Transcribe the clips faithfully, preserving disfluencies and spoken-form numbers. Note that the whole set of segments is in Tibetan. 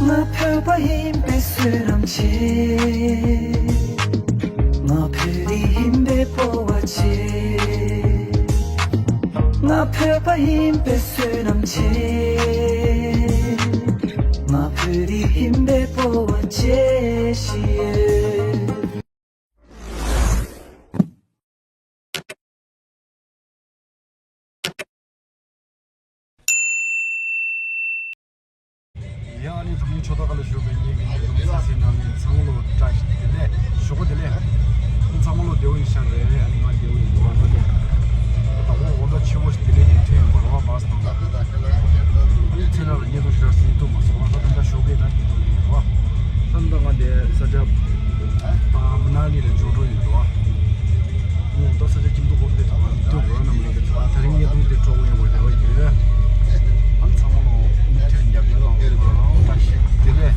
ང་བོད་པ་ཡིན་པའི་བསོད་ནམས་ཆེ། ང་བོད་རིགས་ཡིན་པའི་སྤོབས་པ་ཆེ། ང་བོད་པ་ཡིན་པའི་བསོད་ནམས་ཆེ། ང་བོད་རིགས་ཡིན་པའི་སྤོབས་པ་ཆེ་ཞིག་ཡོད། ཡ། ཨ་ནི་འཛམ་གླིང་ཕྱོགས་མཐའ་ཁག་ལ་བཞུགས་པའི་ངེད་ཀྱི་ཉེ་དུ་མི་ཚེ་ཟིན་ན་ནི་ཚང་མ་ལོ་བཀྲ་ཤིས་བདེ་ལེགས། ཞོགས་པ་བདེ་ལེགས། ཚང་མ་ལོ་བདེ་པོ་ཡིན་ཤག་རེད། ཨ་ནི་ང་བདེ་པོ་ཡིན་འདུག་ཨ་ནི་ད་དགོང་དགོང་དག་ཆེ་བོ་ཞིག་བདེ་ལེགས་ཀྱི་ཐོན་ཡོང་བ་རེད་བ། བཱས་ནང་ལ། ཨ་ནི་ཚེ་ན་ལ་ཉེ་དུ་ཞིག་ར་སུ་ཡིན་ཐུབ་མ་སོང་བ། ད་ད་ལྟ་ཞོགས་ཀས་ད་ཉེ་དུ་ཡིན་རེད་བ། ད་ད་ང་དེ་ས་ཆ་མ་ན་ལི་ལ་འབྱོར་འགྲོ་ཡིན་འདུག་ཨ། ད་ས་ཆ་ཁྱིམ་དུ་ཧོབ་སྟེ་ཐོག་མི་ཐུབ་རོགས་རྣམས་ལ་ད་རིང་ཉེ་དུ་དེ་གྲོགས་ཡོང་བའི་རེ་བ་ཡོད། ཨ་ཚང་མ་ལོ་མུ་མཐུད་རྒྱབ་སྐྱོར་གནང་རོགས་གནང་། བཀྲ་ཤིས་བདེ་ལེགས།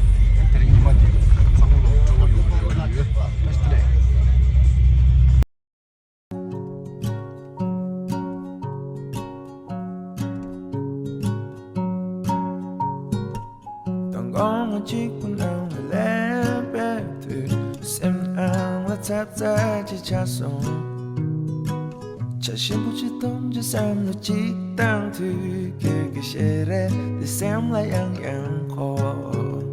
དེ་རིང་ཉི་མ་དེ་ཚང་མ་ལོ་གྲོགས་ཡོང་བའི་རེ་བ་ཡོད། བཀྲ་ཤིས་བདེ་ལེགས། མདང་དགོང་གཅིག་པུ་ནང་ལ་སླེབས་པའི་དུས། སེམས་ནང་ལ་འཚབ་འཚབ་ཅིག་ཆགས་སོང་། བྱ་ཞིམ་པོ་ཅིག་འཐུང་རྒྱུ་བསམ་བློ་ཅིག་བཏང་དུས། ཁྱོད་ཀྱི་ཞལ་རས་དེ་སེམས་ལ་ཡང་ཡང་འཁོར།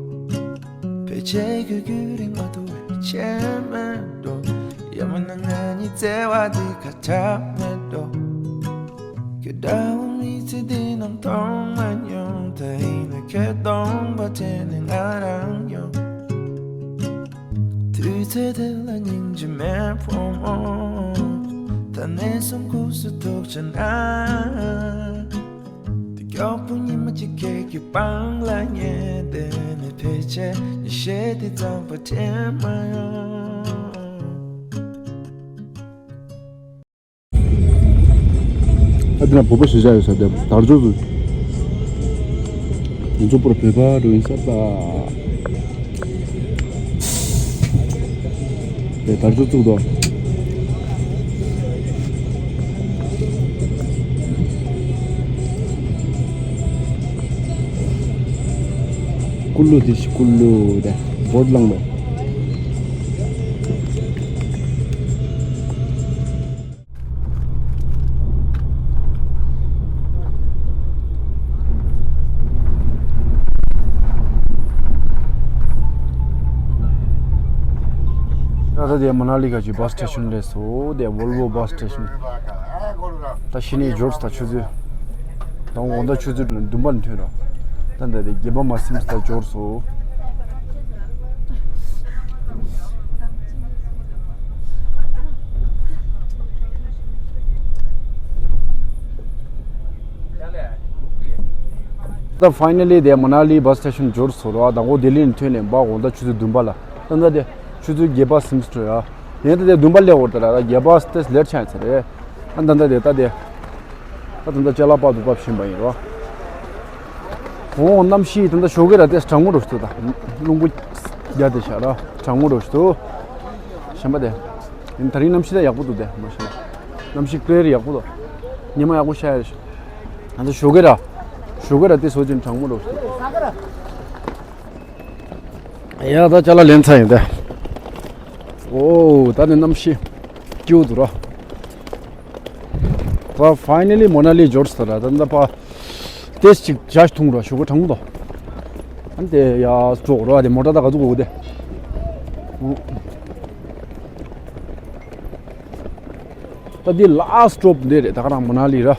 ཕལ་ཆེར་ཁྱོད་རྒྱུན་རིང་མ་ཐུབ་པའི་ཆད་མེད་འགྲོ། ཡང་མིན་ན་ང་གཉིས་བརྩེ་བ་འདི་ཁ་གྲག་མེད་འགྲོ། ཁྱོད་འདྲ་བོ་མི་ཚེ་འདི་ནང་མཐོང་མ་མྱོང་། ད་ཡིན་ན་ཁྱོད་སྟོང་པ་དྲན་ནས་ང་རང་ཡོང་། དུས་ཚོད་དེ་ལ་སྙིང་རྗེ་མེད་ཕོ་མོ། ད་ནས་བཟུང་ཁུག་སུ་ཐུག་ཆ་ན། དེ་མགྱོགས་པོ་ཉི་མ་གཅིག་ཁྱེད་ཀྱི་པང་ལ་ཉལ་བསྡད་ནས། ཕལ་ཆེར་ཉི་ཤེལ་དེ་ཙམ་པ་དྲན་མ་ཡོང་། ཨ་དེ་ན་བོད་པ་ཞེ་དྲག་ཡོད་ས་དེ་དར་ལྕོག་ཚོ། ང་ཚོ་པོར་བོད་པ་འགྲོ་ཡིན་ས་ད། དེ་དར་ལྕོག་ཚུགས་དོ། ཀུ་ལུ་དེ་ཤི་ཀུ་ལུ་དེ་བོད་ལང་མོ། ད་ལྟ་དེ་མ་ན་ལི་ག་ཅིག་བཱས་སི་ཊེ་ཤན་སླེབས་སོང་། དེ་ཝོལ་ཝོ་བཱས་སི་ཊེ་ཤན། ད་ཕྱི་ནས་འབྱོར་ས་ཆུ་ཚོད། ད་འོ་ད་ཆུ་ཚོད་བདུན་པ་ནས་ཐོན་ར། ད་ད་དེ་བརྒྱད་པ་མ་ཟིན་ས་འབྱོར་སོང་། ད་ཕའི་ནལ་ལི་དེ་མ་ན་ལི་བཱས་སི་ཊེ་ཤན་འབྱོར་སོང་ར། ད་འོ་ལྡི་ལི་ནས་ཐོན་ནས་འབའ་འོ་ད་ཆུ་ཚོད་བདུན་པ་ལ། ད་ད་དེ་ཆུ་ཚོད་བརྒྱད་པ་ཟིན་ས་འགྲོ་ཡ། ཡིན་ད་དེ་བདུན་པ་སླེབས་འོར་ད་ར་ད་བརྒྱད་པ་དེ་ལེཊ་ཆགས་ཚར་རེད། ཨ་ད་ད་དེ་ད་དེ། ད་ད་ད་ཅ་ལག་པ་འདུག་པ་བྱིན་པ་ཡིན་རོ། འོ་གནམ་གཤིས་ད་ད་ཞོགས་ཀས་ར་དེ་གྲང་མོ་རོ་ཞིག་འདུག་ད་རླུང་བུ་རྒྱག་དེ་ཤ་ར་གྲང་མོ་རོ་ཞིག་འདུག་ཞེན་པ་དེ། ཡིན་ད་རིང་གནམ་གཤིས་ད་ཡག་པོ་འདུག་དེ་མ་ཤེས། གནམ་གཤིས་ཀླེར་ཡག་པོ་འདུག་ཉི་མ་ཡག་པོ་ཤར་ཡ་ཞིག་ད་ད་ཞོགས་ཀས་ར། ཞོགས་ཀས་ར་དེ་སོ་ཅིན་གྲང་མོ་རོ་ཞིག་འདུག་ཡ་ད་ཅ་ལག་ལེན་ཚར་ཡིན་ད། ཨོ་ད་ནི་གནམ་གཤིས་སྐྱིད་པོ་འདུག་ར། ད་ཕའི་ནལ་ལི་མ་ན་ལི་འབྱོར་ཚར་ར། ད་ད་ཕ་དེ་ཅིག་ཇ་ཞིག་འཐུང་ར། ཞོགས་ཀས་གྲང་མོ་འདུག་ཨ་ནི་དེ་ཡ་འགྲོ་ར། དེ་མོ་ཊ་ད་ག་ཚོད་འགོར་གི་དེ། ད་འདི་ལཱ་སི་ཊི་སི་ཊོབ་འདི་རེད། ད་ག་རང་མ་ན་ལི་ར།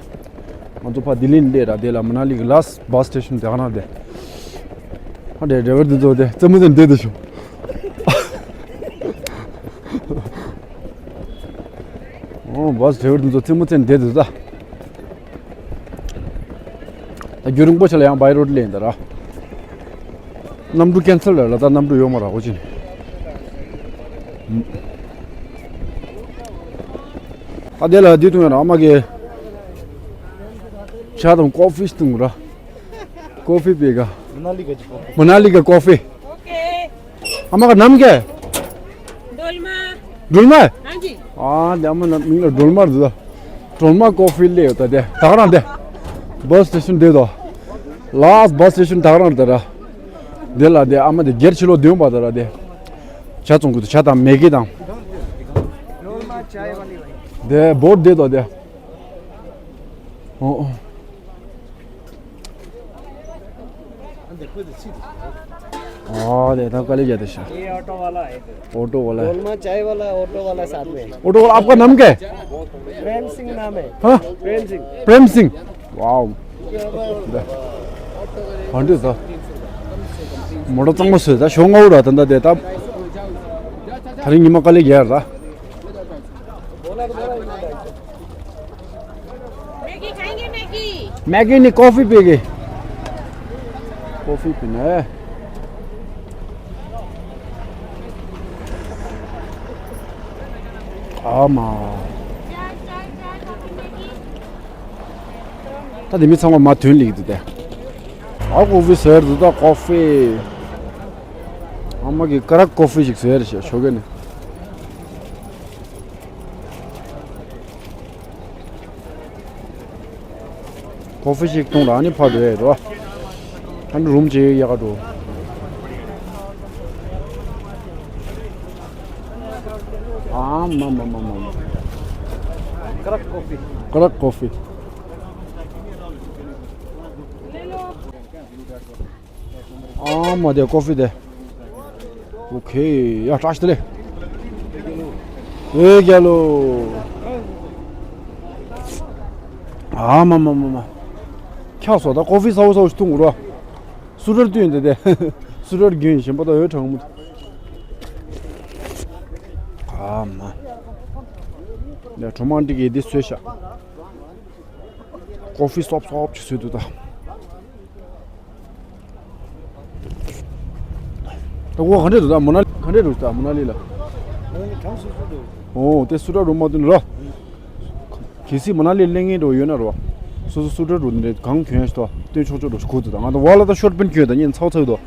ང་ཚོ་ཕ་ལྡི་ལི་ནས་སླེབས་ར། དེ་ལ་མ་ན་ལི་གི་ལཱ་སི་ཊི་བཱ་སི་ཊེ་ཤན་དེ་ག་རང་རེད། ཧ་དེ་ཌ་རའི་ཝར་འདི་ཚོ་དེ་རྩེད་མོ་རྩེ་བསྡད་དེ་ཤོག་ཨོ་བཱ་སི་ཌ་རའི་ཝར་འདི་ཚོ་རྩེད་མོ་རྩེ་བསྡད་དེ་ད། ད་རྒྱུན་རིང་པོ་ཞིག་ལ་ཡང་བའི་རོ་ཌི་སླེབས་ཡིན་ད་ར། གནམ་གྲུ་ཀེན་སལ་རེད་ལ། ད་གནམ་གྲུ་ཡོད་མ་རེད་གོ་ཅི་ནས། ཨ་དེ་ལ་འདི་འཐུང་ཡོད་ར། ཨ་མ་གི་ཇ་དང་ཀོ་ཕི་འཐུང་ར། ཀོ་ཕི་པི་ག་མ་ན་ལི་ག་ཀོ་ཕི། ཨ་མ་ག་ནམ་ག་སྒྲོལ་མ། ཨ་དེ་ཨ་མ་ན་མིང་ལ་སྒྲོལ་མ་རེད། སྒྲོལ་མ་ཀོ་ཕི་སླེབས་ཡོད་ད། དེ་ད་ག་རང་དེ་བཱ་སི་ཊེ་ཤན་དེ་དོ། ལཱ་སི་ཊི་བཱ་སི་ཊེ་ཤན་ད་ག་རང་རེད་ད་ར། དེ་ལ་དེ་ཨ་མ་དེ་སྒེར་ཕྱི་ལོ་བདུན་པ་དེ་ལ་དེ། ཇ་བཙོང་གི་འདུག་ཇ་དང་མེ་གི་དང་། དེ་བོར་བསྡད་དོ་དེ། ཨོ་ཨོ། ཨོ་དེ་ད་དཀའ་ལས་བརྒྱབ་དེ་ཤ། ये ऑटो वाला है इधर। ऑटो वाला है। गोलमा चाय वाला है, ऑटो वाला साथ में है। ऑटो वाला आपका नाम क्या है? प्रेम सिंह नाम है। हाँ? प्रेम सिंह। प्रेम सिंह। वाओ। ད་ག་འདྲ་ད། མོ་ཊ་གཙང་མ་བཟོས་ད་ཞོགས་སྔ་པོ་ར་ད་ད་དེ་ད། དེ་རིང་ཉི་མ་དཀའ་ལས་རྒྱག་ཡ་ར། मैगी खाएंगे, मैगी। मैगी नहीं, कॉफी पिएंगे। कॉफी पीना है। ཨ་མ། ད་དེ་མི་ཚང་མ་མ་དོན་ལིག་འདུག་སྟེ། ཨ་ཀོ་ཧྥི་ཟེར་འདུག་ད་ཀོ་ཧྥི། ཨ་མ་གི་ཀ་རག་ཀོ་ཧྥི་ཞིག་ཟེར་ཞེས་ཞོགས་ཀས་ནས། ཀོ་ཧྥི་ཞིག་བཏུང་ར་ཨ་ནི་ཕར་འགྲོ་ཡས་རོ། ཨ་ནི་རུམ་ཅིག་ཡག་ག་འགྲོ། ཨ་མ་མ་མ་མ་མ། ཀ་རག་ཀོ་ཧྥི། ཀ་རག་ཀོ་ཧྥི། ཨ་མ་དེ་ཀོ་ཧྥི་དེ། ཨོ་ཁེ། ཡ་བཀྲ་ཤིས་བདེ་ལེགས། ཨེ་རྒྱལ་ལོ། ཨ་མ་མ་མ་མ། འཁྱག་སོང་ད་ཀོ་ཧྥི་སའུ་སའུ་ཞིག་འཐུང་དགོས་རོ། སུ་རར་བཏུན་དེ་དེ། སུ་རར་རྒྱུན་ཞིམ་པོ་ད་འོད་གྲང་མོ། ཨ་མ། ཡ་གྲོ་མ་འདི་གི་འདི་བཟོས་ཤག་ཀོ་ཧྥི་སོབ་སོབ་ཅིག་བཟོས་འདུག་ད། ད་གོ་ག་འདྲས་འདུག་ད་མོ་ན་ག་འདྲས་འདུག་ད་མོ་ན་ལི་ལ། གྲང་སུ་སུ་འདུག་ཨོ་དེ་སུ་ར་རུ་མ་བཏུན་ར། གལ་སྲིད་མོ་ན་ལི་གླེང་ངེས་འགྲོ་ཡོད་ན་ར། སོ་སོ་སུ་ར་རུ་འདྲེ་གང་གྱོན་ཡ་ཞིག་ད་བཏོན་ཆོག་ཆོག་འགྲོ་ཞིག་གོ་འདུག་ད་ང་ད་བ་ལ་ད་ཤོར་པན་གྱོན་ད་ཉིན་ཚའོ་ཚའོ་ད།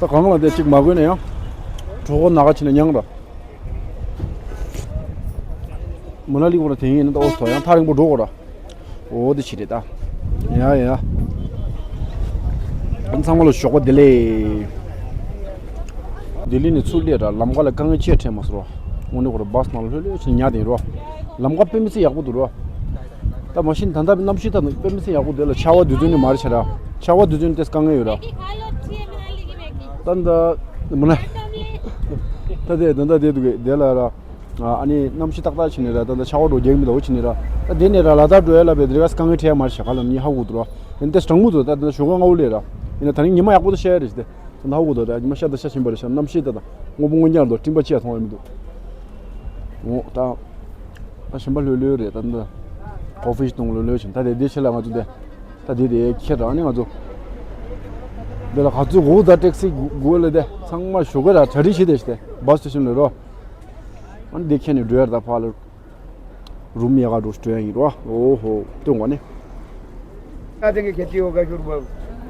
ད་གང་ལ་དེ་གཅིག་མ་གོན་ན་ཡང་། གྲོགས་པོ་ན་ག་ཕྱིན་ན་མྱང་ར། མོ་ན་ལི་གོ་ར་དེ་ཡིན་ན་ད་ཨོ་སོ་ཡང་ཐག་རིང་པོ་འགྲོ་གོ་ར། ཨོ་དེ་ཕྱི་རེད་ད། ཡ་ཡ། ཨ་ཚང་མ་ལ་ཞོགས་པ་བདེ་ལེགས། ལྡི་ལི་ནས་ཚུར་སླེབས་ར་ལམ་ཁ་ལ་དཀའ་ངལ་ཆེ་འཕྲད་མ་སོང་ར། དངོས་གནས་ཁོ་ར་བཱས་ནང་ལ་ལྷོད་ལྷོད་བྱས་ཉལ་བསྡད་ཡིན་ར། ལམ་ཁ་དཔེ་མི་སྲིད་ཡག་པོ་འདུག་ར། ད་མ་གཞི་ད་ལྟ་གནམ་གཤིས་ད་དཔེ་མི་སྲིད་ཡག་པོ་འདུག་ལ་ཆར་པ་དུས་ཚོད་ནས་མ་རེད་ཆ་ར། ཆར་པ་དུས་ཚོད་ནས་ཏོག་ཙམ་དཀའ་ངལ་ཡོད་ར། ད་ད་མོ་ན། ད་དེ་ད་ད་དེ་འདུག་གས་དེ་ལ་ར། ཨ་ནི་གནམ་གཤིས་ཏག་ཏག་བྱས་ནས་ར་ད་ལྟ་ཆར་པ་འགྲོ་རྒྱག་མི་འདུག་བྱས་ནས་ར། ད་དེ་ནས་ར་ལ་དྭགས་འགྲོ་ཡ་ལ་བས་དེ་ག་དཀའ་ངལ་འཕྲད་ཡ་མ་རེད་ཤག་ག་ལ་ནི་ཧ་གོ་འདུག་ར། ཡིན་ཏེ་གྲང་མོ་འདུག་ད་ད་ཞོགས་ཀ་སྔ་པོ་སླེབས་ར། ཡིན་ན་ད་རིང་ཉི་མ་ཡག་པོ་དུ་ཤར་ཡ་རེད་ཟེར་ཏེ། ད་ཧ་གོ་འདུག་ད་ཉི་མ་ཤར་ད་ཤར་བཞིན་པ་རེད་ཤག་གནམ་གཤིས་ད་ད་སྔོན་པོ་སྔོ་ཉག་འདུག་སྤྲིན་པ་ཅི་ཡ་མཐོང་ཡ་མི་འདུག་འོ་ད། ད་ཞིམ་པ་ལྷོད་ལྷོད་རེད་ད་འདི། ཀོ་ཧྥི་ཞིག་བཏུང་ལྷོད་ལྷོད་བྱས་ད་དེ་དེ་ཕྱི་ལ་ང་ཚོ་དེ། ད་དེ་དེ་ཁྱེད་རང་ནི་ང་ཚོ། འདི་ལ་ག་ཚོད་སྒུག་ད་ཊེག་སི་སྒུག་ལ་དེ་ཚང་མ་ཞོགས་ཀ་ར་གྲ་སྒྲིག་བྱེད་དེ་ཤི་དེ་བཱས་སི་ཊེ་ཤན་ལ་རོ། ཨ་ནི་དེ་ཁྱེད་ནི་འགྲོ་ཡར་ད་ཕ་ལ། རུམ་ཡག་ག་འགྲོ་སྤྲོད་ཡ་ཡིན་རོ། ཨོ་ཧོ་སྟོན་གོ་ནི། क्या देंगे खेती होगा शुरू में?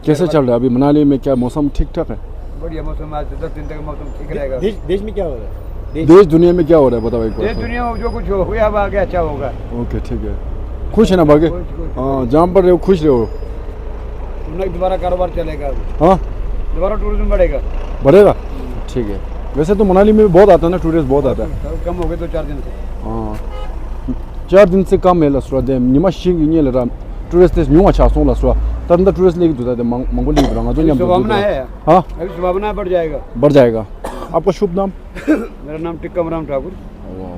कैसा चल रहा है अभी? मनाली में क्या मौसम ठीक ठाक है? बढ़िया मौसम, आज तो दस दिन तक मौसम ठीक रहेगा। देश, देश में क्या हो रहा है? देश, देश दुनिया में क्या हो रहा है, बताओ एक बार। देश दुनिया में जो कुछ हो, हुआ, अब आगे अच्छा होगा। ओके, ठीक है। खुश है ना बाकी? खुश, खुश। हाँ, जहाँ पर रहो, खुश रहो। नहीं, दोबारा कारोबार चलेगा। हाँ? दोबारा टूरिज्म बढ़ेगा। बढ़ेगा? ठीक है। वैसे तो मनाली में भी बहुत आता है ना, टूरिस्ट बहुत आता है। कम हो गए दो चार दिन से। हाँ। चार दिन से कम है ལབ་སོང་ར། དེ་ཉི་མ་བཞི་གི་སྔོན་ལ་ར་ཊུ་རི་སི་ཊི་ཉུང་བ་ཆགས་སོང་ལབ་སོང་ར། ད་ལྟ་ཊུ་རི་སི་ཊི་སླེབས་ཀྱི་འདུག་ད་དེ་མང་མང་པོ་སླེབས་ཀྱི་འདུག་ང་ཚོ་མཉམ་དུ་འདུག हाँ? अभी संभावना बढ़ जाएगा। बढ़ जाएगा। आपका शुभ नाम? मेरा नाम टिक्कम राम ठाकुर। वाह।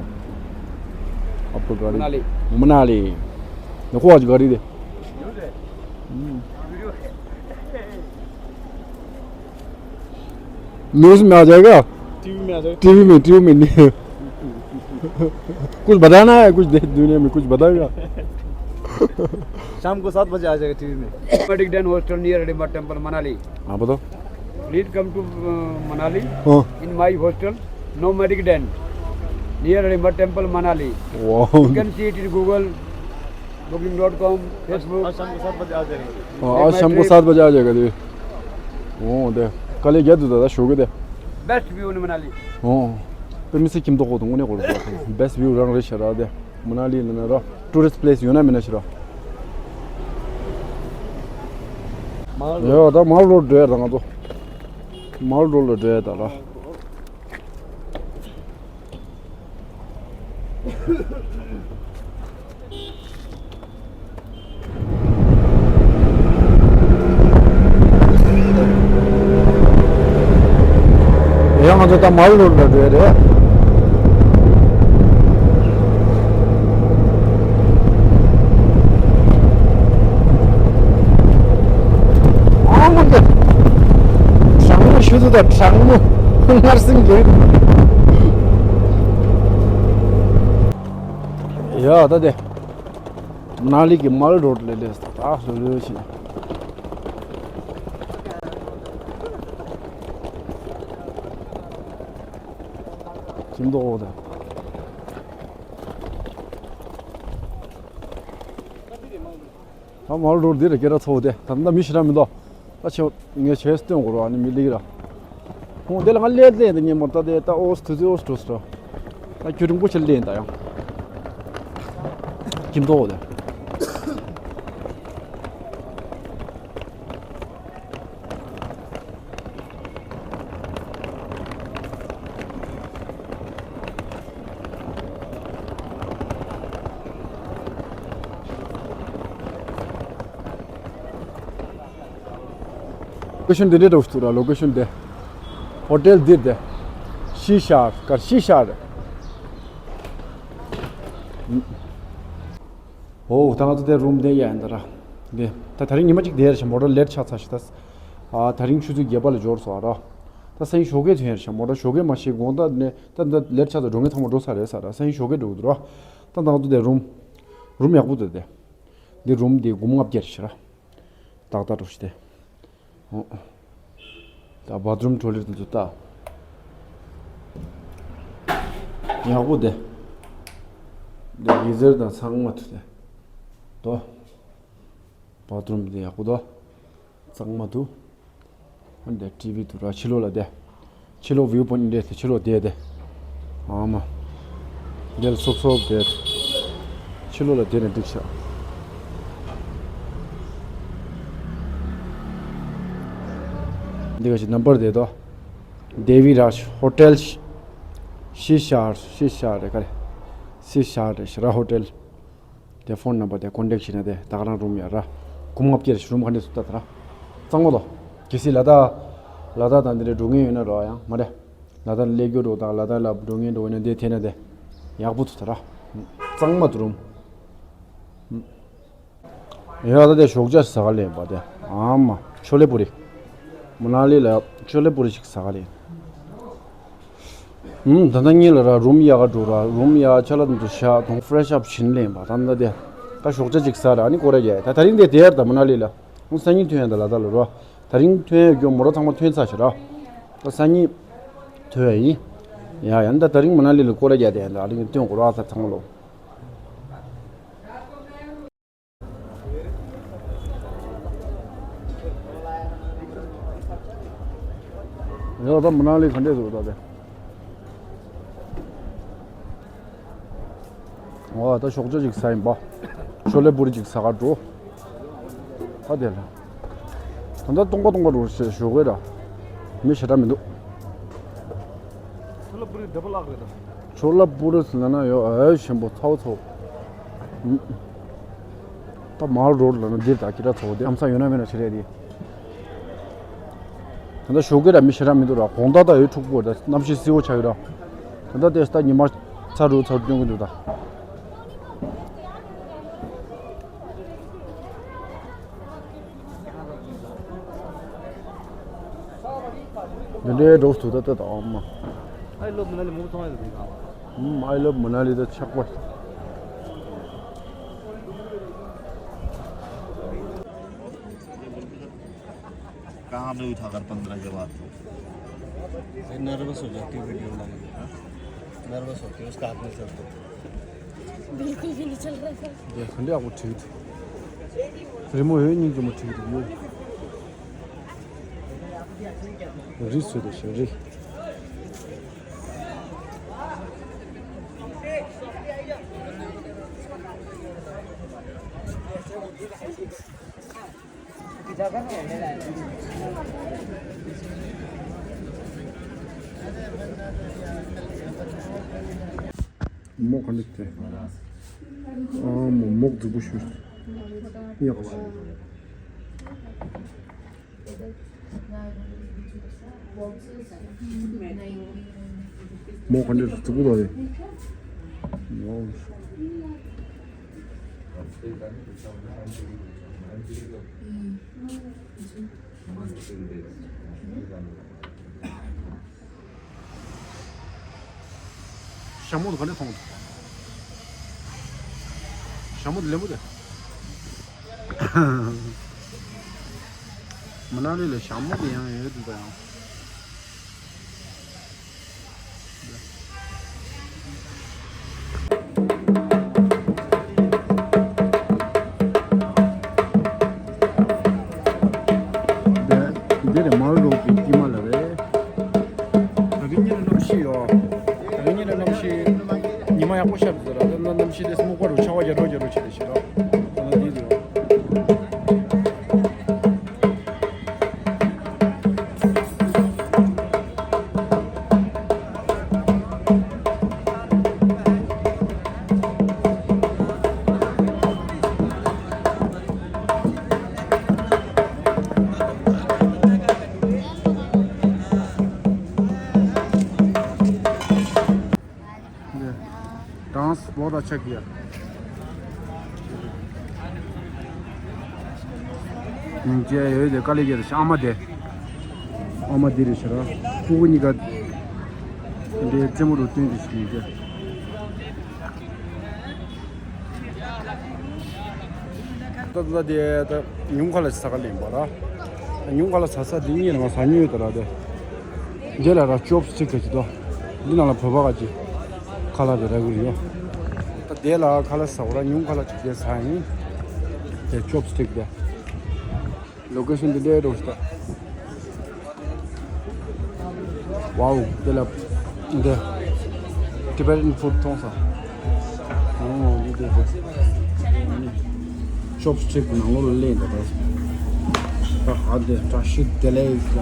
आपका गाड़ी? मनाली। मनाली। देखो आज गाड़ी दे। हम्म। न्यूज़ में आ जाएगा। टीवी में आ जाएगा। टीवी में, टीवी में नहीं। कुछ बताना है, कुछ देश दुनिया में कुछ बताएगा। शाम को सात बजे आ जाएगा टीवी में। Nomadic Den hostel near Hardimba temple, Manali. हाँ, बताओ। Please come to, uh, Manali. हाँ। In my hostel, Nomadic Den, near Hardimba temple, Manali. वाह। You can see it in Google, booking dot com, Facebook. आज शाम को सात बजे आ जाएगा। हाँ, आज शाम को सात बजे आ जाएगा जी। ओ दे, कल ये गया तू दादा शो के दे। Best view in Manali. ओ, पर मिसे किम तो को तुम ने को। Best view रंग रे शरा दे। मनाली न ना रा। Tourist place यो ना मैंने शरा। माल रोड। यो, दा माल रोड दे रंग तो। མལ་རོཌ་ལ་འགྲོ་ཡ་ད་ར། ཡང་ང་ཚོ་ད་མལ་རོཌ་ལ་འགྲོ་ཡ་རེད། ཨ་མ་གི། གྲང་མོ་ཞུ་ཚོད་ད་གྲང་མོ། ངར་སེང་གི། ཡ་ད་དེ། མ་ན་ལི་གི་མལ་རོཌ་ལ་སླེབས་ད་ད་ལྷོད་ལྷོད་བྱས། ཁྱིམ་ཐོག་འོག་ད། ད་མལ་རོཌ་འདི་ར་སྐད་གྲགས་ཚ་བོ་དེ་ད་ལྟ་མི་ཞེ་དྲག་མི་འདུག་ད་ཆེ་ངས་བྱས་སྟོན་དགོས་ར་ཨ་ནི་མི་ལིག་ར། ཁོང་དེ་ལ་ང་སླེབས་སླེབས་དེ་ཉིན་མོ་ད་དེ་ད་ཨོ་སི་དུས་ཚོད་ཨོ་སི་འགྲོ་སི་ར། ད་ཁྱོད་རིང་པོ་ཆེ་སླེབས་ད་ཡང་། ཁྱིམ་ཐོག་དེ། ལོ་ཀེ་ཤོན་འདི་འདྲས་འགྲོ་ཐུབ་ར། ལོ་ཀེ་ཤོན་འདི། ཧོ་ཊེལ་འདིར་འདི། ཤི་ཤར་གར་ཤི་ཤར། ཨོ་ད་ང་ཚོ་དེ་རུམ་དེ་ཡ་ཡིན་ད་ར། འདི་ད་དེ་རིང་ཉི་མ་གཅིག་བསྡད་ཡར་ཞིག་མོ་ཊ་ལེཊ་ཆགས་ཚར་ཞིག་ད། ཨ་དེ་རིང་ཆུ་ཚོད་བརྒྱད་པ་ལ་འབྱོར་སོང་ཨ་ར། ད་སང་ཉིན་ཞོགས་ཀས་ཐོན་ཡར་ཞིག་མོ་ཊ་ཞོགས་ཀས་མ་ཤེས་དགོང་དག་ནས་ད་ད་ལེཊ་ཆགས་ཚར། འགྲོ་མཁན་ཚང་མ་འགྲོ་ཚར་རེད་ས་ར། སང་ཉིན་ཞོགས་ཀས་འགྲོ་གི་འདུག་ར། ད་ད་ང་ཚོ་དེ་རུམ། རུམ་ཡག་པོ་འདུག་དེ། འདི་རུམ་འདི་སྒོར་མོ་ལྔ་བརྒྱ་རེད་ཤག་ར། ཏག་ཏག་འགྲོ་ཤི་སྟེ། ཨོ། ད་བཱ་ཐི་རུམ་ཊོ་ལེཊ་དེ་ཚོ་ལྟ། ཡག་པོ་དེ། འདི་གི་ཛར་དང་ཚང་མ་ཐུག་སྟེ། དོ། བཱ་ཐི་རུམ་དེ་ཡག་པོ་དོ། གཙང་མ་འདུག་ཨ་འདི་ཊི་ཝི་འདུག་ར། ཕྱི་ལོགས་ལ་བསྡད། ཕྱི་ལོགས་བིའུ་པོ་ཡིན་འདྲ་དེ་ཕྱི་ལོགས་བསྡད་དེ། ཨ་མ། འདིར་སོབ་སོབ་བསྡད། ཕྱི་ལོགས་ལ་བསྡད་ནས་འགྲིག་ཤག་འདི་ག་ཞིག་ནམ་བར་བསྡད་དོ། ཌེ་ཝི་རཱཇ་ཧོ་ཊེལ། ཤི་ཤར་ཤི་ཤར་རེད་ག་རེ། ཤི་ཤར་རེད་ཤི་ར་ཧོ་ཊེལ། དེ་ཕོན་ནམ་བར་དེ་ཀོན་ཊེག་བྱས་ན་དེ་ད་ག་རང་རུམ་ཡ་ར། སྒོར་མོ་ལྔ་བརྒྱ་རེད་ཤག་རུམ་ག་འདྲས་འདུག་ལྟ་ད་ར། གཙང་མ་དོ། གལ་སྲིད་ལ་དྭགས། ལ་དྭགས་དང་འདི་འདྲའི་འགྲོ་མཁན་ཡོད་ན་ར་ཡང་མ་རེད། ལ་དྭགས་ལ་སླེབས་རྒྱུ་འགྲོ་དང་ལ་དྭགས་ལ་འགྲོ་མཁན་འགྲོ་ཡོད་ན་འདི་འཐེན་ན་དེ་ཡག་པོ་འདུག་ད་ར། གཙང་མ་འདུག་རུམ། ཡ་ད་དེ་ཞོགས་ཇ་ཟ་ག་སླེབས་པ་དེ། ཨ་མ། ཆོ་ལེ་པུ་རི། མ་ན་ལི་ལ་ཆོ་ལེ་པུ་རི་ཞིག་ཟ་ག་སླེབས། ཨུམ། ད་ལྟ་ཉིན་ལ་ར་རུམ་ཡག་ག་འགྲོ་ར། རུམ་ཡག་ཆ་ལ་འདུག་ཤག་དང་ཕེ་རེ་ཤི་ཨབ་བྱས་ནས་ལེན་པ་ད་ལྟ་དེ། ད་ཞོགས་ཇ་ཅིག་ཟ་ར་ཨ་ནི་སྐོར་ར་རྒྱག་ད་དེ་རིང་དེ་དེར་ད་མ་ན་ལི་ལ། ཨུ་སང་ཉིན་ཐོན་ཡ་ད་ལ་ད་ལ་རོ། དེ་རིང་ཐོན་ཡ་རྒྱུ་མོ་ཊ་ཚང་མ་ཐོན་ཚར་ཤག་ར། ད་སང་ཉིན་ཐོན་ཡ་ཡིན། ཡ་ཡ་ནི་ད་དེ་རིང་མ་ན་ལི་ལ་སྐོར་ར་རྒྱག་དེ་ཡ་ད་ཨ་རིང་སྟོན་དགོས་ར་ད་ཚང་མ་ལོ། ཡོད་ད་མ་ན་ལི་ག་འདྲས་འདུག་ད་དེ། ཨོ་ད་ཞོགས་ཇ་ཅིག་ཟ་ཡིན་པ། ཆོ་ལེ་པུ་རི་ཅིག་ཟ་ག་འགྲོ། ད་དེ་ལ། ད་ལྟ་སྟོང་པ་སྟོང་པ་འགྲོ་ཞེས་ཞོགས་ཀས་ར། མི་ཞེ་དྲག་མི་འདུག་ཆོ་ལེ་པུ་རི་འདི་པ་ལག་རེད་ད། ཆོ་ལེ་པུ་རི་ཟེར་ན་ཡོད་ཨེ་ཞིམ་པོ་ཚ་བོ་ཚ་བོ། ད་མལ་རོཌ་ལ་ན་འདིར་ད་ཀི་ད་ཚ་བོ་དེ་ཨམ་ས་ཡོད་ན་མེད་ན་ཆི་རེད་དེ། ད་ལྟ་ཞོགས་ཀས་ར་མི་ཞེ་དྲག་མི་འདུག་ར། དགོང་དག་ད་ཡོད་འཁྲུག་པོ་ར་གནམ་གཤིས་བསིལ་བོ་ཆགས་ཡོད་ར། ད་ལྟ་དེ་ད་ཉི་མ་ཚ་རུ་ཚ་རུ་སྟོན་གི་འདུག་ད། འདི་འདྲའི་འགྲོ་ཐུབ་ད་ལྟ་དང་མ། I love Manali མང་པོ་མཐོང་ཡ་འདུག་ག་ཨུམ། I love Manali ད་ཆགས་པ། कहाँ में उठाकर पंद्रह हजार बात हो? ये नर्वस हो जाती है वीडियो बनाने में। नर्वस होती है, उसका हाथ नहीं चलता। बिल्कुल भी नहीं चल रहा था। देख खंडे आपको ठीक थे। रिमो है नहीं जो मुझे ठीक रिमो। रिस हो दे री। མོག་ག་འདྲ་སྟེ། ཨ་མོ་མོག་རྫིག་པོ་ཞིག་ཡག་པོ། མོག་ག་འདྲ་རྫིག་པོ་རེད། ཞྭ་མོ་དེ་ག་ནས་མཐོང་འདུག་ཞྭ་མོ་དེ་ལེན་པོ་དེ། མ་ན་ལི་ལ་ཞྭ་མོ་དེ་ཡང་ཡོད་འདུག་ད་ཡང་། འདི་རེད་མར་རོག་གི་སྐྱིད་མ་ལ་རེད། ད་རིང་ཉིན་ལ་གནམ་གཤིས་ཡོད། ད་རིང་ཉིན་ལ་གནམ་གཤིས་ཉི་མ་ཡག་པོ་ཤར་འདུག་ད་ར། ད་གནམ་གཤིས་དེ་སྨུག་པ་རུ་ཆར་པ་རྒྱག་རོགས་རྒྱག་རོགས་བྱེད་དེ་ཤི་ར། ད་ལ་འདི་རེད། डांस बहुत अच्छा किया। ཡོད་དེ་དཀའ་ལས་རྒྱག་རེད་ཤག་ཨ་མ་དེ། ཨ་མ་དེ་རེད་ཤག་ར། ཕྲུ་གུ་གཉིས་ཀ་འདི་རྩེད་མོ་རུ་བཏོན་དེ་ཤི་ཡོད་དེ། ད་ད་དེ་ད་ཉུང་ཁ་ལ་ཟ་ག་ལེན་པ་ར། ཉུང་ཁ་ལ་ཟ་ས་དེ་གཉིས་ལ་ང་ཟ་ཉོས་ད་ར་དེ། དེ་ལ་ར་ཅོབ་སི་ཊིག་ག་ཅི་དོ། འདི་ནང་ལ་བོད་པ་ག་ཅི། ཁ་ལག་དེ་ར་གི་རེད་ཡོ། ད་དེ་ལ་ཁ་ལག་ཟ་བ་ར་ཉུང་ཁ་ལ་ཅིག་དེ་ཟ་ཡིན། དེ་ཅོབ་སི་ཊིག་དེ། ལོ་ཀེ་ཤན་འདི་འདྲའི་འགྲོ་ཤི་ད། ཝའོ། འདི་ལ་འདི་Tibetan food མཐོང་སོང་། ཨོ་འདི་འདི་འདི། ཅོབ་སི་ཊིག་ནང་ལོགས་ལ་སླེབས་འདུག་ད། ད་ཧ་འདི་བཀྲ་ཤིས་བདེ་ལེགས་ལ།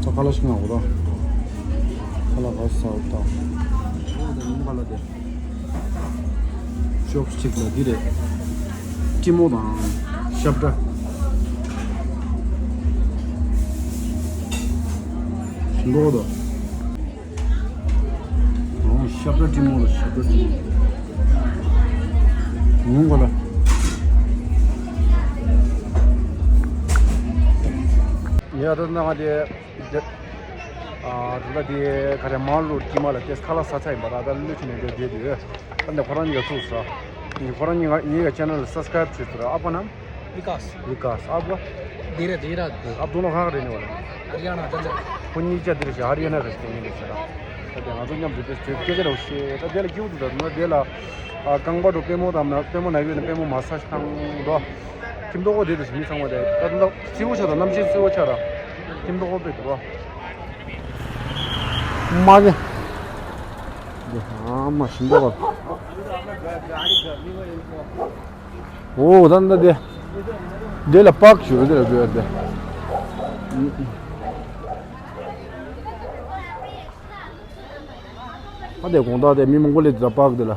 ད་ཁ་ལག་ཞིག་མངགས་འོ་ད། ཁ་ལག་ག་ཟ་འོ་ད། ཨོ་ད་ཉིན་ཁ་ལག་དེ། ཅོབ་སི་ཊིག་ལ་འདི་རེད། ཀྲི་མོ་དང་ཤབ་ཏྲ། ལོ་དོ། ཨོ་ཤབ་ཏྲ་ཀྲི་མོ་དང་ཤབ་ཏྲ་ཀྲི་མོ། ཉུང་ག་ལ། ཡ་ད་ན་ང་དེ། འདི། ཨ། ད་ལྟ་དེ་ག་རེ་མང་ལོ་དཀྱིལ་མ་ལ་ཏེས་ཁ་ལག་ཟ་ཚར་ཡིན་པ་ར། ད་ལུས་ཆེ་ནས་འདི་བསྡད་དུས། ད་འདི་ཁོ་རང་གཉིས་ཀ་ཚུགས་སོ། ཁོ་རང་གཉིས་ཀ་ངའི་ཅེ་ནལ་ལ་སབ་སི་ཀ་རེབ་བྱེད་ཚུལ་ཨ་ཕ་ནམ། ཝི་ཀཱས། ཝི་ཀཱས་ཨ་ཕ། དེ་རེད་དེ་ར་དེ། ཨ་ཕ་དུང་ལོ་གང་རེད་ནི་བ་ལ། ཧ་རི་ཡ་ན་ད་ད། ཁོ་གཉིས་ཆ་དེ་རེད་ཤག་ཧ་རི་ཡ་ན་རེད་ཤག་ཡིན་རེད་ཤག་ད་དེ་ང་ཚོ་མཉམ་དུ་དེ་དེ་སྐད་ཆ་རེ་བཤད་ད་དེ་ལ་སྐྱིད་པོ་འདུག་ད་ན་དེ་ལ། ཨ་རྐང་པ་དུ་པུས་མོ་དང་ན་པུས་མོ་ན་གི་ཡོད་ན་པུས་མོ་མ་སཱ་ཇི་བཏང་དོ། ཁྱིམ་ཐོག་གོ་དེ་དུ་ཞིག་མི་ཚང་བ་དེ་ད་ད་བརྩི་བོ་ཆ་དང་གནམ་གཤིས་བརྩི་བོ་ཆ་ར། ཁྱིམ་ཐོག་གོ་པེ་དུ་བ། མ་གི། འདི་ཨ་མ་ཞིམ་པོ་ག། འོ་ད་ད་དེ། དེ་ལ་པག་ཞུ་རུ་དེ་ལ་དགོས་ཡ་དེ། ཨ་དེ་དགོང་དག་དེ་མི་མང་པོ་སླེབས་དུས་ད་པག་དེ་ལ།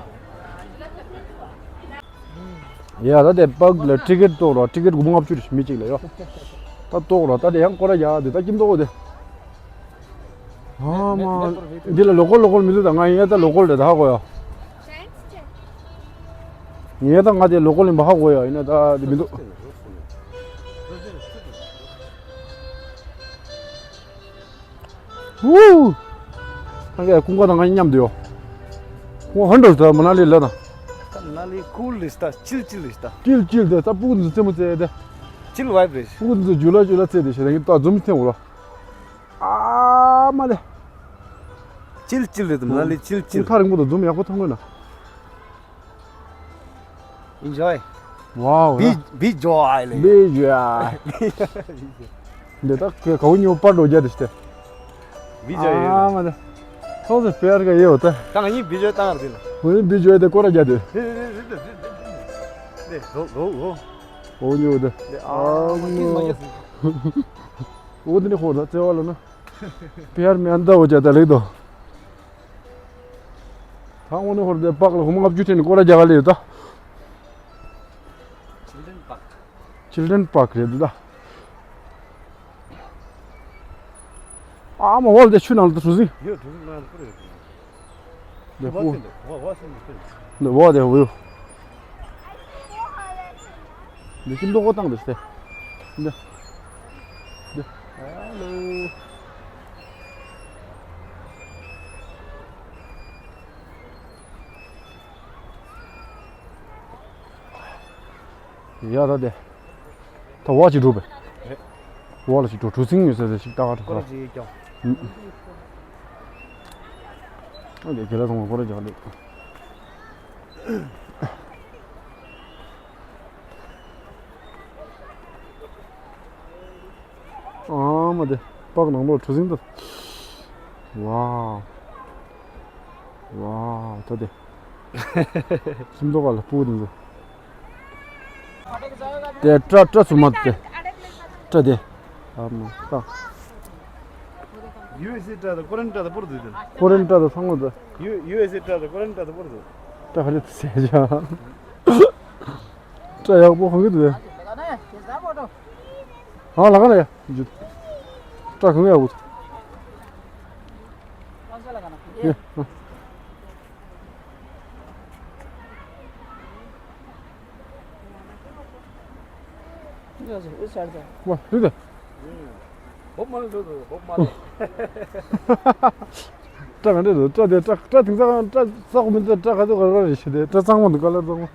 ཡ་ད་དེ་པག་ལ་ཊི་ཀེ་ཊི་གཏོང་རོགས། ཊི་ཀེ་ཊི་སྒོར་མོ་ལྔ་བཅུ་རེད་མི་གཅིག་ལ་ཡོ། ད་གཏོང་རོགས། ད་དེ་ཡང་སྐོར་ར་ཡག་དེ་ད་ཁྱིམ་ཐོག་དེ། ཨ་མ། འདི་ལ་ལོ་ཀལ་ལོ་ཀལ་མི་འདུག་ད་ང་ཡིན་ད་ལོ་ཀལ་རེད་ད་ཧ་གོ་ཡ། ངས་ད་ང་དེ་ལོ་ཀལ་ཡིན་པ་ཧ་གོ་ཡ་ཡིན་ན་ད་དེ་མི་འདུག་ཝུའུ། ཨ་ཀའི་ཀུན་དགའ་དང་ང་མཉམ་དུ་ཡོད། ཁོང་ཧན་འགྲོ་ཟེར་མ་ན་ལི་ལ་དང་། ད་མ་ན་ལི་ཀུལ་རེད་ད། ཅིལ་ཅིལ་རེད་ད། ཅིལ་ཅིལ་དེ་ད་སྤུ་གུ་ཚོ་རྩེད་མོ་རྩེ་དེ། ཅིལ་ཝའིབ་རེད། སྤུ་གུ་ཚོ་ཇུ་ལ་ཇུ་ལ་རྩེ་དེ་ཞེ་ད་ཡིན་ད་འཛུམ་ཐེངས་འོ་ར། ཨ་མ་ལེ། ཅིལ་ཅིལ་རེད་མ་ན་ལི་ཅིལ་ཅིལ། ཁ་རིང་པོ་དང་འཛུམ་ཡག་པོ་མཐོང་གི་ན། Enjoy. Wow. Be, be joy. Be joy. འདི་ད་ག་གའུ་ཉོ་པར་འགྲོ་རྒྱ་དེ་ཤི་སྟེ། Be joy. ཨ་མ་ད། ཁོང་ཚོ་པེར་ག་ཡེ་འོ་ད། ད་ངས་be joy བཏང་རེད་ལ། ཁོང་ཚོ་be joy དེ་སྐོར་ར་རྒྱ་དེ། དེ་རོ་རོ་རོ། གའུ་ཉོ་དེ། ཨ་མ་ད། འོ་དེ་ནི་ཧོར་ད་བརྩེ་བ་ལ་ན། པི་ཨར་མི་ཨན་ད་འོ་ཅག་ད་ལེགས་དོ། ད་དངོས་གནས་ཧོར་དེ་པག་ལ་ཧུ་མ་ལྔ་བཅུ་ཁྲི་ནས་སྐོར་ར་རྒྱག་ག་ལེ་ཡོད་ད། Children Park. Children Park རེད་འདུག་ད། ཨ་མ་འོལ་དེ་ཆུ་ནང་ལ་གྲུ་གཟིངས། ཡོད་གྲུ་གཟིངས་ནང་ལ་ཁོ་རེད། འདི་སྤུ། འདི་འོག་དེ་འོ། འདི་ཁྱིམ་ཐོག་ཁོ་བཏང་འདི་སྟེ། འདི། འདི། ཧ་ལོ། ཡ་ད་དེ། ད་འོག་ཅིག་འགྲོ་བས། རེད། འོག་ལ་ཅིག་འགྲོ། གྲུ་གཟིངས་ཡོད་ས་རེད་ཞིག་ལྟ་ག་འགྲོ། སྐོར་ར་ཅིག་རྒྱག་ཨ་དེ་དགེ་ལགས་ཚང་མ་སྐོར་ར་རྒྱག་ལེ། ཨ་མ་དེ། པག་ནང་ལོགས་གྲུ་གཟིངས་ད། ཝའོ། ཝའོ་ད་དེ། ཁྱིམ་ཐོག་ག་ལ་སྤུ་དེ་ཚོ། དེ་སྐྲ་སྐྲ་ཚུར་མ་དེ། སྐྲ་དེ། ཨ་མ་ད། ཡུ་ཨེས་ཨེ་སྐྲ་དང་ཀོ་རེན་སྐྲ་དང་པོར་འདུག་དེ། ཀོ་རེན་སྐྲ་དང་ཚང་མ་དེ། ཡུ་ཡུ་ཨེས་ཨེ་སྐྲ་དང་ཀོ་རེན་སྐྲ་དང་པོར་འདུག་སྐྲ་ག་རེ་ཟེར་ཡ། སྐྲ་ཡག་པོ་གང་གི་འདུག་ཨ་ལ་ཁ་ན་ཡ། སྐྲ་གང་ཡག་པོ་འདུག་ཡ། ཝ་ལུས་ཏེ། བོབ་མ་ལུས་ཏེ་བོབ་མ་ལུས། སྐྲ་ག་འདྲ་རེད། སྐྲ་དེ་སྐྲ་སྐྲ་དེང་སང་སྐྲ་ས་གོ་མི་འདུག་སྐྲ་ག་ཚོད་ག་རེ་རེད་ཞེས་ཏེ་སྐྲ་གཙང་མ་འདུག་ཀ་ལར་གཙང་མ།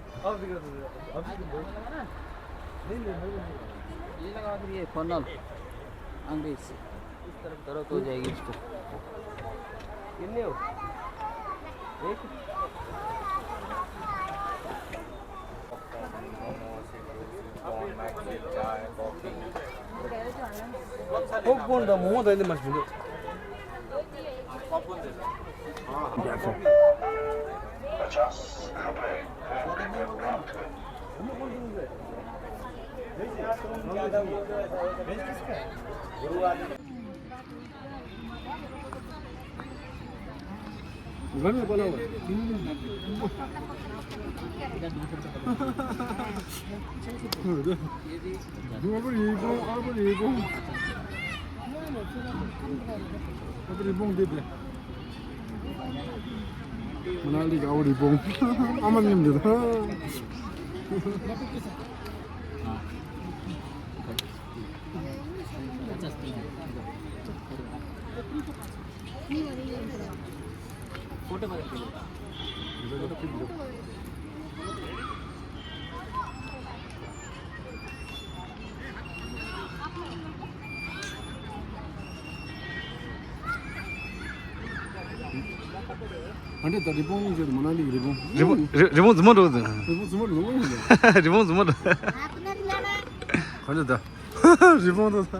ये लगा फिर ये फोन डाल। अंग्रेज। इस तरफ करो तो हो जाएगी इसको। कितने हो? एक। पॉपकॉर्न दा मोमो दा इने मत मिलो। पचास रुपए। मनाली का और रिपोर्ट। अमन ने मिला। ཨ་འདྲས་ད་རི་བོང་ཟེར། མ་ན་ལི་གི་རི་བོང་། རི་བོང་རི་རི་བོང་རྫུན་མ་འགྲོ་འདུག་རི་བོང་རྫུན་མ་འགྲོ་འདུག་རི་བོང་རྫུན་མ་འགྲོ། ཨ་ནི་ད། རི་བོང་དུ་ད།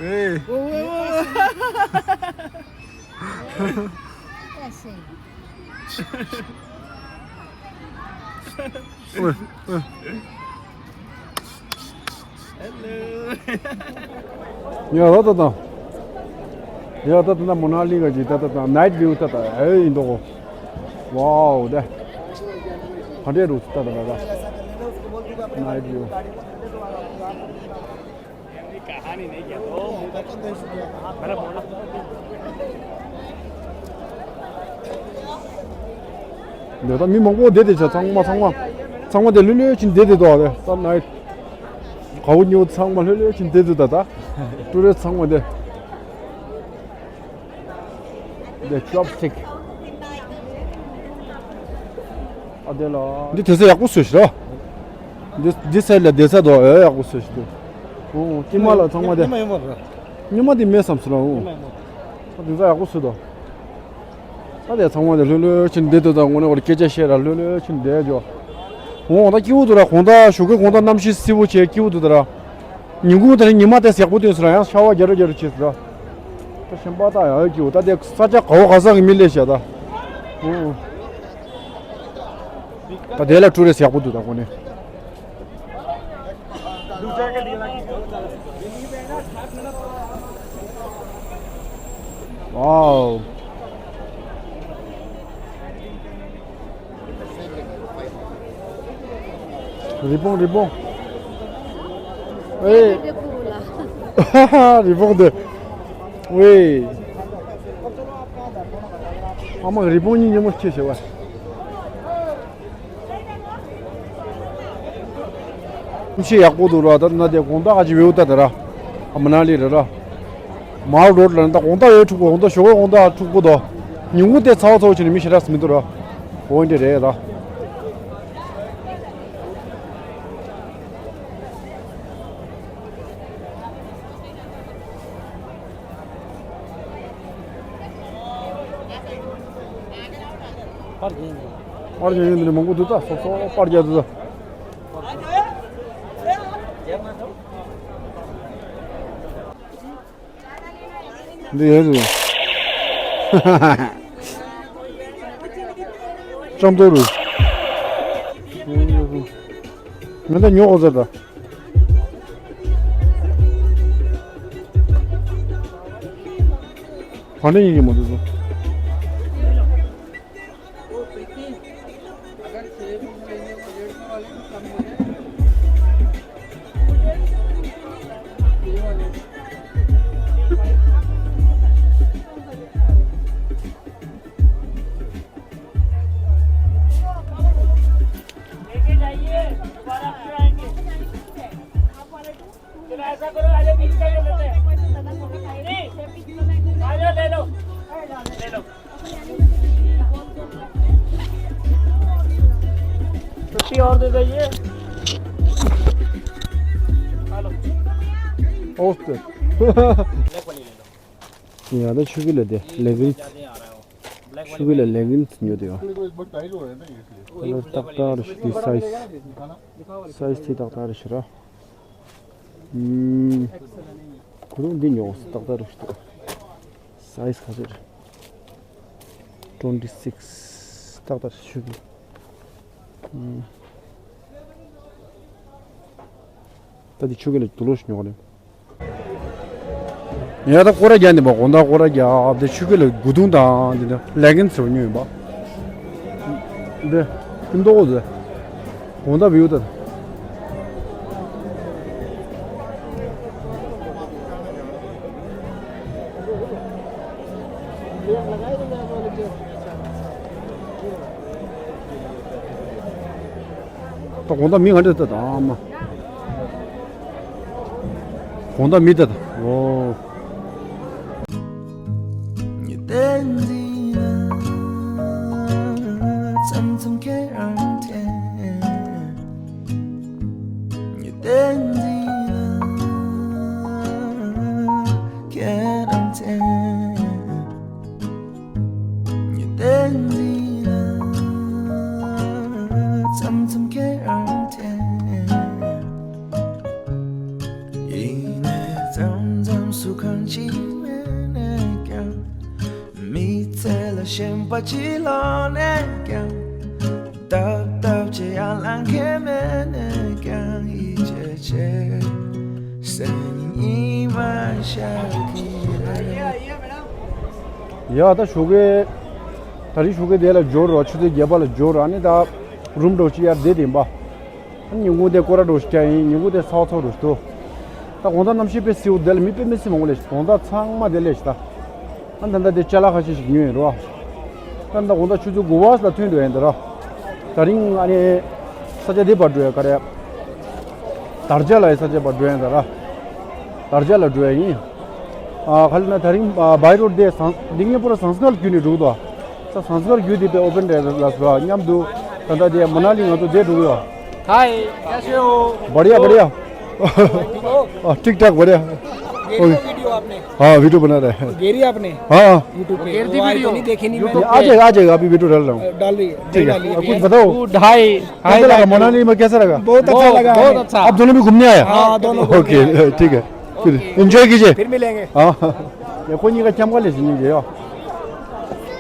ཨེ། ཨོ་ཨོ། ཡ་ད་ད་ད། ཡ་ད་ད་ད་མོ་ན་ལི་ག་ཅིག་ད་ད་ད་ནའིཊ་བིའུ་ད་ད་ཨེ་ཡིན་འདུག་གོ། ཝའོ་ད། ག་འདྲས་འདུག་ད་ད་ད་ད། ནའིཊ་བིའུ། འདི་ད་མི་མང་པོ་བསྡད་དེ་ཆ། ཚང་མ་ཚང་མ་ཚང་མ་དེ་ལྷོད་ལྷོད་ཕྱིན་བསྡད་དེ་འདུག་ཨ། ད་ནའིཊ་གའུ་ཉོ། ཚང་མ་ལྷོད་ལྷོད་ཕྱིན་བསྡད་འདུག་ད་ད་ཊུ་རི་སི་ཚང་མ་དེ། The chopstick. ཨ་དེ་ལ། འདི་དེ་ཚོ་ཡག་པོ་བཟོས་ཤག་ར། འདི་འདི་སའིཌ་ལ་བསྡད་ས་དོ་ཨེ་ཡག་པོ་བཟོས་ཤག་དེ། ཨོ་ཉི་མ་ལ་ཚང་མ་དེ། ཉི་མ་ཡོད་མ་རེད། ཉི་མ་དེ་མེད་བསམ་སོང་ར། ཨོ། ཉི་མ་ཡོད་མ་རེད། ཨ་དེ་ཚོ་ཡག་པོ་བཟོས་དོ། ཨ་དེ་ཚང་མ་དེ་ལྷོད་ལྷོད་ཕྱིན་བསྡད་འདུག་ད་དངོས་གནས་ཁོ་ར་སྐད་ཆ་བཤད་ར་ལྷོད་ལྷོད་ཕྱིན་བསྡད་འཇོ། ཨོ་ད་སྐྱིད་པོ་འདུག་ར། དགོང་དག་ཞོགས་ཀས་དགོང་དག་གནམ་གཤིས་བསིལ་པོ་བྱས་སྐྱིད་པོ་འདུག་ད་ར། ཉིན་གུང་དེར་ཉི་མ་དེ་ཡག་པོ་ཐོན་སོང་ར། ཡང་ཤ་བ་རྒྱག་ར་རྒྱག་ར་བྱས་སོང་ར། ད་ཤིང་པ་ད་ཡག་གི་འོ། ད་དེ་ས་ཆ་ག་བ་ག་ས་གི་མི་སླེབས་ཤག་ད། ཨོ། ད་དེ་ལ་ཊུ་རི་སི་ཡག་པོ་འདུག་ད་དངོས་གནས། दूसरा का दिया। ཝའོ། རི་བོང་རི་བོང་། ཨེ། རི་བོང་དེ། ཝེ། ཨ་མ་རི་བོང་གཉིས་ཉིན་མོ་ཁྱེར་བྱེད་པ། གནམ་གཤིས་ཡག་པོ་འདུག་ར། ད་ན་དེ་དགོང་དག་ཨ་ཅི་བེའུ་ད་དེ་ར། ཨ་མ་ན་ལི་རེད་ར། མའོ་རོ་ཌི་ལ་ད་དགོང་དག་ཡོད་འཁྲུག་པོ། དགོང་དག་ཞོགས་པ་དགོང་དག་འཁྲུག་པོ་འདུག་ཉིན་གུང་དེ་ཚ་བ་ཚ་བ་བྱས་ནས་མི་ཞེ་དྲག་མི་འདུག་ར། འོ་འདི་རེད་ད། པར་རྒྱག་མཁན་འདི་ནས་མང་པོ་འདུག་ད་སོ་སོ་པར་རྒྱག་འདུག་ད། འདི་ཡོད་རེད། ལྕམ་དོ་རུ། མི་འདི་ཉོ་གོ་ཟེར་ད། ག་འདྲ་ཡིན་གྱི་མ་འདུག་ཟེར། लेके जाइए, दोबारा फिर आएंगे। चलो, ऐसा करो, आ जाओ, बीच में ले लेते हैं। नहीं, आ जाओ, ले लो, ले लो। छुट्टी और दे दो ये। हेलो। ओके। ब्लैक वाली ले लो। ཡ་ད་ཆུ་གི་ལ་དེ་ལེ་གིན་སི། ཆུ་གི་ལ་ལེ་གིན་སི་ཉོ་དེ་ཡོད། ཁོ་ལ་ཏག་ཏག་རེ་ཞིག་དེ་སའི་ཛི། སའི་ཛི་དེ་ཏག་ཏག་རེ་ཞིག་ར། ཨུམ། ཁོ་རང་འདི་ཉོ་ཏག་ཏག་རེ་ཞིག་འདུག་སའི་ཛི་ག་ཚོད་རེད། ཊུ་ཝེན་ཊི་སིགས། ཏག་ཏག་རེ་ཆུ་གི། ཨུམ། ད་དེ་ཆུ་གི་ལ་དུ་ལོ་ཞིག་ཉོ་གི་རེད། ཡ་ད་སྐོར་ར་རྒྱག་ནི་པ། དགོང་དག་སྐོར་ར་རྒྱག་དེ་ཆུ་གི་ལ་དགུ་དུང་དང་དེ་འདྲ་ལེ་གིན་སི་ཉོས་ཡིན་པ། འདི་ཀུན་ཏོག་ཟེར། དགོང་དག་བིའུ་ད། ད་དགོང་དག་མི་ག་འདྲ་ད་དང་མ། དགོང་དག་མི་ད་ད། ཨོ། ཡིན་ནས་མཚམས་མཚམས་སུ་གང་ཅི་མེད་ནས་ཀྱང་། མི་ཚེ་ལ་ཞེན་པ་ཅི་ལོག་ནས་ཀྱང་། སྟབས་སྟབས་ཅི་ཡང་ལང་ཁེ་མེད་ནས་ཀྱང་། ཡིད་ཆེས་ཆེ་སེམས་ཉིད་མ་ཤར་གི་རེད། ཡ་ད་ཞོགས་ཀས། ད་རིང་ཞོགས་ཀས་དེ་ལ་འབྱོར་རོགས། ཆུ་ཚོད་བརྒྱད་པ་ལ་འབྱོར་རོགས། ཨ་ནི་ད་རུམ་འགྲོ་ཅི་ཡར་བསྡད་དེ་ཡིན་པ། ཨ་ཉིན་གུང་དེ་སྐོར་ར་འགྲོ་ཞིག་ཡིན། ཉིན་གུང་དེ་ཚ་བ་ཚ་བ་འགྲོ་ཞིག་འདུག་ད་དགོང་དག་གནམ་གཤིས་དཔེ་བསིལ་བོ་དེ་ལ་མི་དཔེ་མི་སྲིད་མང་པོ་སླེབས་ཤག་དགོང་དག་ཚང་མ་དེ་སླེབས་ཤག་ད། ཨ་ད་ལྟ་དེ་ཅ་ལག་ཁ་ཤས་ཤིག་ཉོས་ཡིན་རོ། ད་ད་དགོང་དག་ཆུ་ཚོད་དགུ་པ་ལ་ཐོན་འགྲོ་ཡིན་ད་ར། ད་རིང་ཨ་ནི་ས་ཆ་དེ་བར་འགྲོ་ཡ་ག་རེ། དར་ཇ་ལ་ཡི་ས་ཆ་བར་འགྲོ་ཡིན་ད་ར། དར་ཇ་ལ་འགྲོ་ཡ་ཡིན། ཨ་ག་ལ་ན་ད་རིང་ཨ་བའི་རོཌ་དེ་སང་འདི་ངས་པོ་ར་ཟངས་དཀར་བརྒྱུད་ནས་འགྲོ་གི་འདུག་ས་ཟངས་དཀར་བརྒྱུད་དེ་པའི་ཨོ་པན་རེད་ལ་སོ་མཉམ་དུ་ད་ལྟ་དེ་མ་ན་ལི་ང་ཚོ་དེ་འགྲོ་གི་ཡོད། हाय, कैसे हो? बढ़िया, बढ़िया। हाँ, ठीक ठाक, बढ़िया। घेरी ओके। वीडियो आपने? हाँ, वीडियो बना रहे हैं। घेरी आपने? हाँ। YouTube पे? घेर दी वो आए तो वीडियो। नहीं, देखे नहीं YouTube मैंने। आ जाएगा, आ जाएगा, अभी वीडियो डाल रहा हूँ। डाल रही है, ठीक है, डालिए, अब कुछ डालिए। बताओ। वो ढाई, कैसा लगा? मनाली में कैसा लगा? बहुत अच्छा बहुत, लगा बहुत हमें। अच्छा। आप दोनों भी घूमने आए? हाँ, दोनों घूमने आए। ओके, ठीक है। फिर ओके। एंजॉय कीजिए। फिर मिलेंगे। हाँ। ཡ་ཁོ་གཉིས་ཀ་འཁྱམ་ག་ལས་ཟིན་གྱི་ཡོད།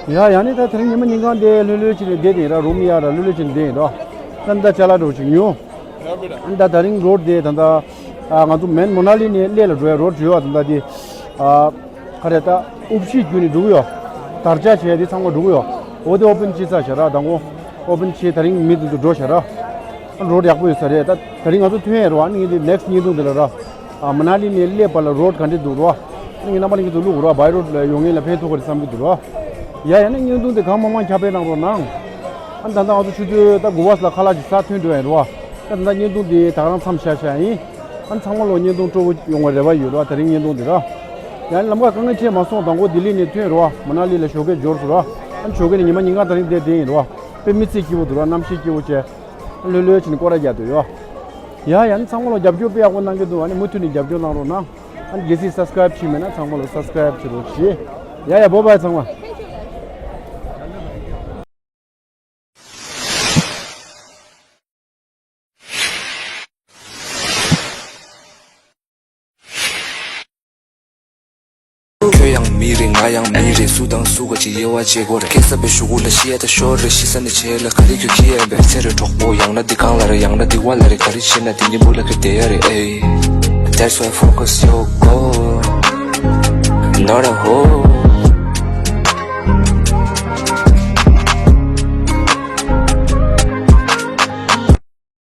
ཡ་ཡ་ནི་ད་དེ་རིང་ཉི་མ་ཉིན་གང་དེ་ལྷོད་ལྷོད་ཅིག་ལ་བསྡད་དེ་ར་རུམ་ཡ་ར་ལྷོད་ལྷོད་ཅིག་ལ་བསྡད་ར། ད་ད་ཅ་ལག་འགྲོ་ཅིག་ཉོ། ད་ད་རིང་རོཌ་དེ་ད་ད་ང་ཚོ་མན་མོ་ན་ལི་ནས་སླེ་ལ་འགྲོ་ཡ་རོཌ་བྲོས་བ་ད་ད་དེ། ག་རེ་ད་དབུ་བཞུགས་བརྒྱུད་ནས་འགྲོ་གི་ཡོད། དར་ལྕོག་བྱས་དེ་ཚང་མ་འགྲོ་གི་ཡོད། འོ་དེ་ཨོ་པན་བྱས་ཚར་ཤག་ར། མདང་དགོང་ཨོ་པན་བྱས་དེ་རིང་མི་དེ་ཚོ་འགྲོ་ཤག་ར། རོཌ་ཡག་པོ་ཡོད་ས་རེད། ད་དེ་རིང་ང་ཚོ་ཐོན་ཡོད་རེད་བ། ཨ་ནི་ངས་དེ་ནེག་སི་ཊི་བརྙན་ཐུང་དེ་ལ་ར། ཨ་མ་ན་ལི་ནས་སླེབས་བར་ལ་རོཌ་ག་འདྲས་འདུག་ར། ཨ་ནི་ངས་རྣམ་པ་ལྷན་རྒྱས་ཚོ་བླུག་ར། བའི་རལ་ལ་ཡོང་ངེས་ལ་ཕན་ཐོགས་ཀྱི་རེད་བསམ་གྱི་འདུག་ར། ཡ་ཡ། ཨ་ནི་བརྙན་ཐུང་དེ་གང་མང་མང་ཁྱབ་སྤེལ་གནང་རོགས་གནང་། ཨ་ནི་ད་ལྟ་ང་ཚོ་ཆུ་ཚོད་ད་དགུ་པ་ཙམ་ལ་ཁ་ལག་ཅིག་ཟ་ཐོན་འགྲོ་ཡ་ཡིན་ར། ད་ད་ལྟ་བརྙན་ཐུང་དེ་ད་ག་རང་མཚམས་བཞག་བཞག་ཡིན། ཨ་ནི་ཚང་མ་ལ་བརྙན་ཐུང་སྤྲོ་པོ་ཡོང་བའི་རེ་བ་ཡོད་ར། དེ་རིང་བརྙན་ཐུང་འདི་ར། ཡང་ལམ་ཁ་དཀའ་ངལ་འཕྲད་མ་སོང་། མདང་དགོང་ལྡི་ལི་ནས་ཐོན་ར། མ་ན་ལི་ལ་ཞོགས་ཀས་འབྱོར་སོང་ར། ཨ་ནི་ཞོགས་ཀས་ནས་ཉི་མ་ཉིན་གང་དེ་རིང་བསྡད་བསྡད་ཡིན་ར། དཔེ་མི་ཚེ་སྐྱིད་པོ་འདུག་ར། གནམ་གཤིས་སྐྱིད་པོ་བྱས། ལྷོད་ལྷོད་བྱས་ནས་སྐོར་ར་རྒྱག་འདོད་ཡོད། ཡ་ཡ། ཨ་ནི་ཚང་མ་ལ་རྒྱབ་སྐྱོར་དཔེ་ཡག་པོ་གནང་གི་འདུག་ཨ་ནི་མུ་མཐུད་ནས་རྒྱབ་སྐྱོར་གནང་རོགས་གནང་། ཨ་ནི་གལ་སྲིད་སབ་སི་ཀ་རེབ་བྱས་མེད་ན་ཚང་མ་ལ་སབ་སི་ཀ་རེབ་བྱེད་རོགས་གྱིས། ཡ་ཡ། བྷའི་བྷའི་ཚང་མ། ཁྱོད་ཡང་མི་རེད། ང་ཡང་མི་རེད། སུ་དང་སུ་ག་ཅིག་དབྱེ་བ་འབྱེད་དགོས་རེད། སྐད་གསར་པའི་གཞུག་གུ་ལ་ཤི་ཡ་ད་ཤོར་རེད། ཤི་ས་ནས་བྱས་ལ་ག་རེ་ཁྱོད་ཁྱི་ཡན་པས་ཚེ་རེ་གྲོགས་པོ། ཡང་ན་འདི་གང་ལ་རེད། ཡང་ན་འདི་བ་ལ་རེད། ག་རེ་བྱེད་ན་འདི་གཉིས་པོ་ལ་ཁྱོད་བསྡད་ཡ་རེད། ཨེ། That's why focus your goal, not a hole.